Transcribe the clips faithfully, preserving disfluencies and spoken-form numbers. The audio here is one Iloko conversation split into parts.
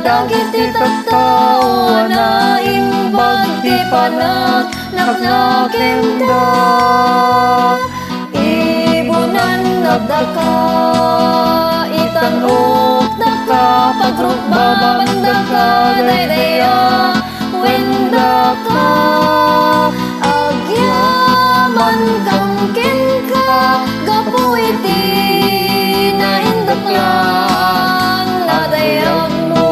Dagiti tattao a naimbag ti panagnakenka, ibunannabdaka, itan-okdaka, pagrukbabandaka, daydayawen daka, agyamankan kenka gapu iti naindaklan a dayagmo.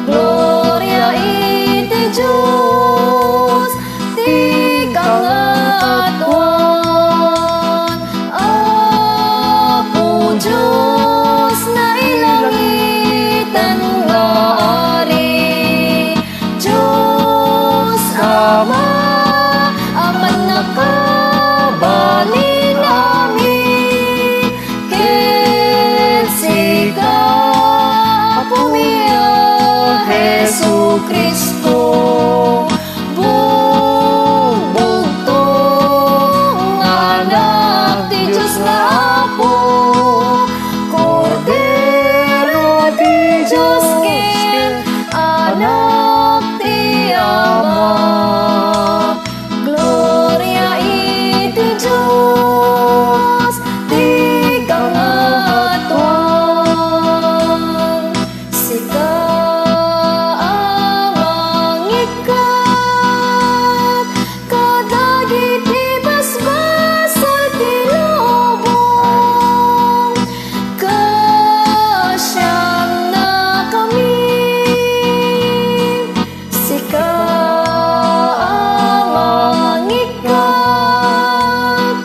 Gloria iti Dios ti kangatoan. Apo Dios, nailangitan nga Ari, Dios Ama a mannakabalin amin, ket sika, Apomi a Jesu-Cristo, bugbugtong nga Anak ti Dios nga Apo, Kordero ti Dios ken Anak ti Ama. Gloria iti Dios ti kangatoan. Sika a mangikkat kadagiti basbasol ti lubong, kaasiannakami. Sika a mangikkat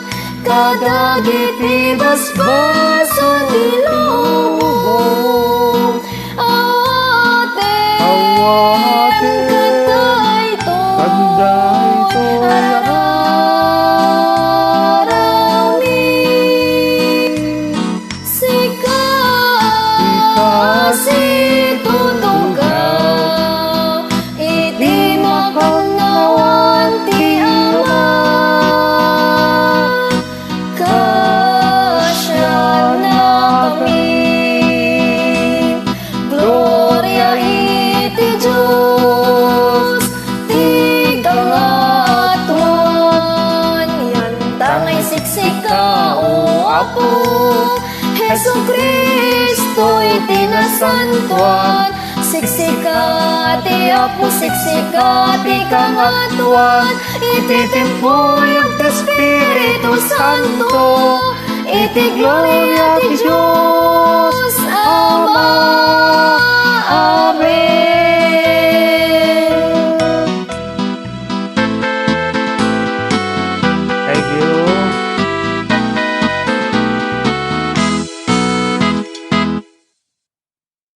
kadagiti basbasol ti lubong, awaten, awaten ket daytoy, ket daytoy a raramin. Sika, sika a situtugaw iti makannawan ti Ama, kaasiannakami. Gloria iti Dios ti kangatoan. Yantangay siksika, O Apo Jesu-Cristo, iti nasantoan. Siksika ti Apo, siksika ti kangatoan, iti timpuyog ti Espiritu Santo, iti gloria ti Dios.